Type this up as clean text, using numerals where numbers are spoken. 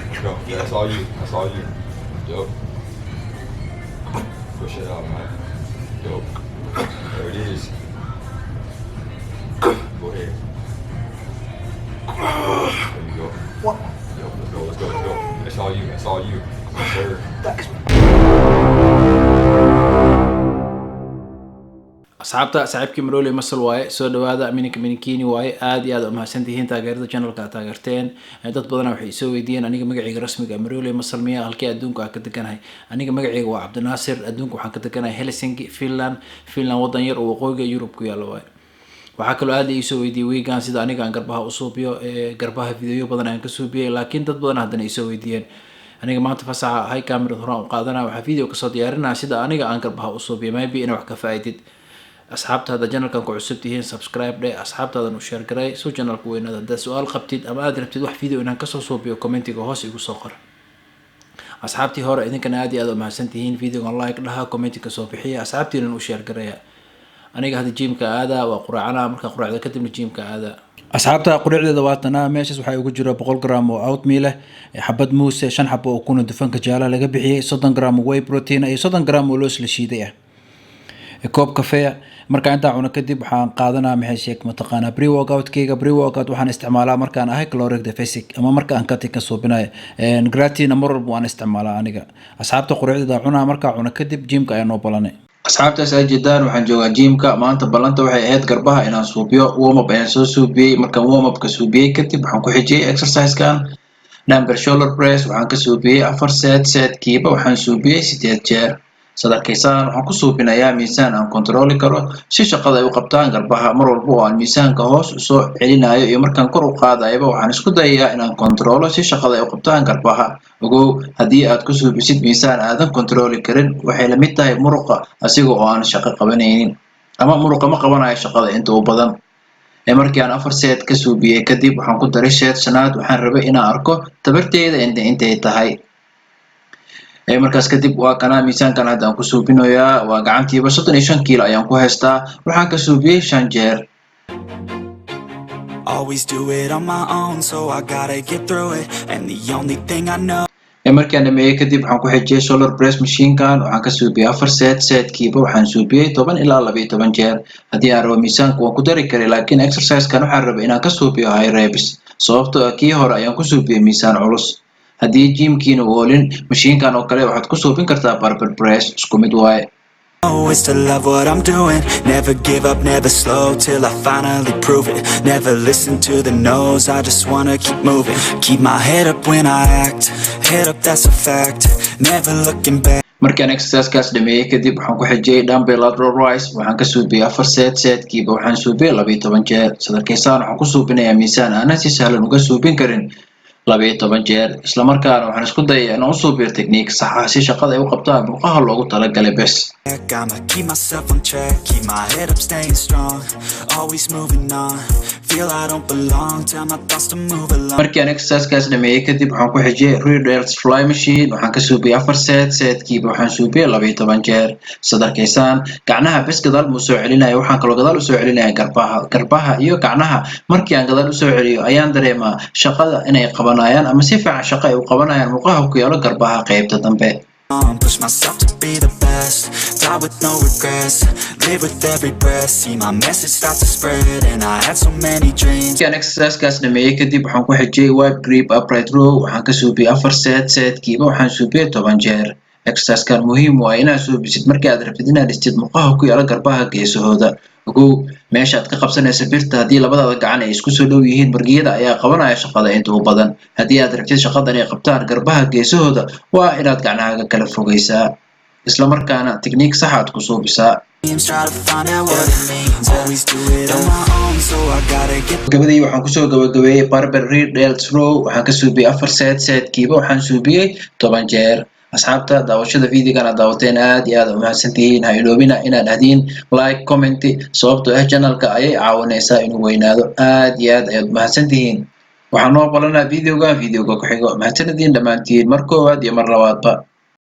Let's go. Yeah, that's all you. That's all you. Yup. Push it out, man. Yup. There it is. Go ahead. There you go. What? Yup, let's go, let's go, let's go. That's all you. That's all you. Yes, sir. That is Asxaabta, saaxiibkii Maroli Masal waaye. Soo dhawaada, mininka mininkiini waaye. Aad iyo aad umahadsantihiin taageerada channelka aad taageerteen. Dad badana waxay soo weydiiyeen aniga magacayga rasmiga Maroli Masal miya, halkee adduunka aan ka deganahay. Aniga magacayga waa Cabdinaasir. Adduunka waxaan ka deganahay Helsinki, Finland. Finland wadan yar oo waqooyiga Yurub ku yaalo waaye. Waxaa kaloo aad iisoo weydiiyey weegan sida aniga aan garbaha u suubiyo. Garbaha videoyo badan aan ka suubiyey, laakiin dad badan haddana isoo weydiiyeen. Aniga maanta fasaxa ahay, camerad horaan u qaadanaya, waxaa video kasoo diyaarinaya sida aniga aan garbaha u suubiyo, maybe ina wax ka faaidid. Asxaabta, hadda channelkan ku cusub tihiin, subscribe dhe, asxaabtaadan u share garay soo channelku weynaada. Haddaad su-aal qabtid ama aad rabtid wax video inaan kasoo suubiyo, commentiga hoos igu soo qor. Asxaabtii hore, idinkana aad iyo aad umahadsan tihiin. Videogan like dhaha, commentiga soo bixiya, asxaabtiinan u share garaya. Aniga hadda gymka aadaa, waa quraacana, markaa quraacda kadibna gymka aadaa. Asxaabta, quraacdeeda waatanaa. Meeshaas waxaa ugu jira 100 gram oo oatmeal ah, xabad muuse, shan xabo oo kuna dufanka jaalaha laga bixiyey, 30 gram oo whey protein iyo 30 gram oo loos la shiiday ah, koob kafeea. Markaa intaa cuno kadib waxaan qaadanaa, maxay sheeg mataqaanaa, pre workoutkeyga. Pre workout waxaan isticmaalaa markaan ahay caloric deficit ama marka aan cutting ka suubinayo. Creatine mar walba waan isticmaalaa aniga. Asxaabta, quraacdeeda cunaa, markaa cuno kadib gymka ayaa noo balanay. Asxaabtaas aad jeedaan, waxaan joogaa gymka. Maanta ballanta waxay ahayd garbaha inaan suubiyo. Warm up ayaan soo suubiyey. Markaan warm upka suubiyey kadib, waxaan ku xijiyey exercisekan, dumbbell shoulder press. Waxaan ka suubiyey afar set, setkiiba waxaan suubiyey sideed jeer. Saad arkaysaan, waxaan ku suubinayaa miisaan aan kontarooli karo si shaqada ay u qabtaan garbaha. Mar walba oo aan miisaanka hoos usoo celinayo iyo markaan kor u qaadayaba, waxaan isku dayayaa inaan kontaroolo si shaqada ay u qabtaan garbaha. Ogow, haddii aad ku suubisid miisaan aadan kontarooli karin, waxay la mid tahay muruqa asiga oo aan shaqo qabanaynin, ama muruqa ma qabanayo shaqada inta u badan. Markii aan afar set ka suubiyey kadib, waxaan ku daray set shanaad. Waxaan rabay inaan arko tabarteeda intay tahay. Markaas kadib waa kana miisaankan hadda aan ku suubinayaa. Waa gacantiiba 35 kiilo ayaan ku haystaa. Waxaan ka suubiyey shan jeer. Always do it on my own, so I gotta get through it. And the only thing I know Markaan dhameeyey kadib, waxaan ku xijiyey shoulder press machinekan. Waxaan ka suubiyey afar set, setkiiba waxaan suubiyey 10 ilaa 12 jeer. Haddii aan rabo, miisaanka waan ku dari karay, laakiin exercisekan waxaan rabay inaan ka suubiyo high reps, sababtoo ah kii hore ayaan ku suubiyey miisaan culus. Haddii gymkiina u oolin mashiinkan oo kale, waxaad ku suubin kartaa barbell press, isku mid waaye. is to love what I'm doing. Never give up, never slow till I finally prove it. Never listen to the no's, I just wanna keep moving. Keep my head up when I act, head up, that's a fact. Never looking back. Markaan exercisekaas dhameeyey kadib, waxaan ku xijiyey dumbbell lateral raise. Waxaan ka suubiyey afar set, setkiiba waxaan suubiyey 12 jeer. Saad arkaysaan, waxaan ku suubinayaa miisaan aanan si sahlan uga suubin karin 12 jeer, islamarkaana waxaan isku dayaya inaan u suubiyo technique sax ah si shaqada ay u qabtaan murqaha loogu talagalay bes. I'ma keep myself on track, keep my head up, staying strong, always moving on. Feel I don't belong, tell my thoughts to move along. Markii aan exercisekaas dhameeyey kadib, waxaan ku xijiyey rear delts fly machine. Waxaan ka suubiyey afar set, setkiiba waxaan suubiyey 12 jeer. Saad arkaysaan, gacnaha bes gadaal muu soo celinaya, waxaan kaloo gadaal usoo celinaya garbaha. Garbaha iyo gacnaha markii aan gadaal usoo celiyo ayaan dareemaa shaqada inay qabanayaan, ama si fiican shaqo ay u qabanayaan murqaha ku yaalo garbaha qaybta dambe. Push myself to be the best, die with no regrets, live with every breath. See my message start to spread, and I had so many dreams. Markii aan exercisekaas dhameeyey kadib, waxaan ku xijiyey wide grip upright row. Waxaan ka suubiyey afar set, setkiiba waxaan suubiyey 10 jeer. Exercisekan muhiim waa inaad suubisid markii aad rabtid inaad dhistid murqaha ku yaala garbaha geesahooda. Ogow, meesha aad ka qabsanaysa birta haddii labadaada gacan ay isku soo dhow yihiin, margiyada ayaa qabanaya shaqada inta u badan. Haddii aad rabtid shaqadan ay qabtaan garbaha geesahooda, waa inaad gacnahaaga kala fogeysaa, islamarkaana technique sax aad ku suubisaa. Try to find out what it means. Always do it on my own, so I gotta get Gabadii waxaan kusoo gabagabeeyey barbell rear delts row. Waxaan ka suubiyey afar set, setkiiba waxaan suubiyey 10 jeer. Asxaabta, daawashada videogan aad daawateen aad iyo aad umahadsantihiin. Ha iloobina inaad dhahdiin like, comment, sababtoo ah channelka ayay caawinaysaa inuu weynaado. Aad iyo aad ayaad umahadsantihiin. Waxaan noo balanaa videoga ku xigo. Mahadsanadiin dhammaantiin mar koowaad iyo mar labaadba.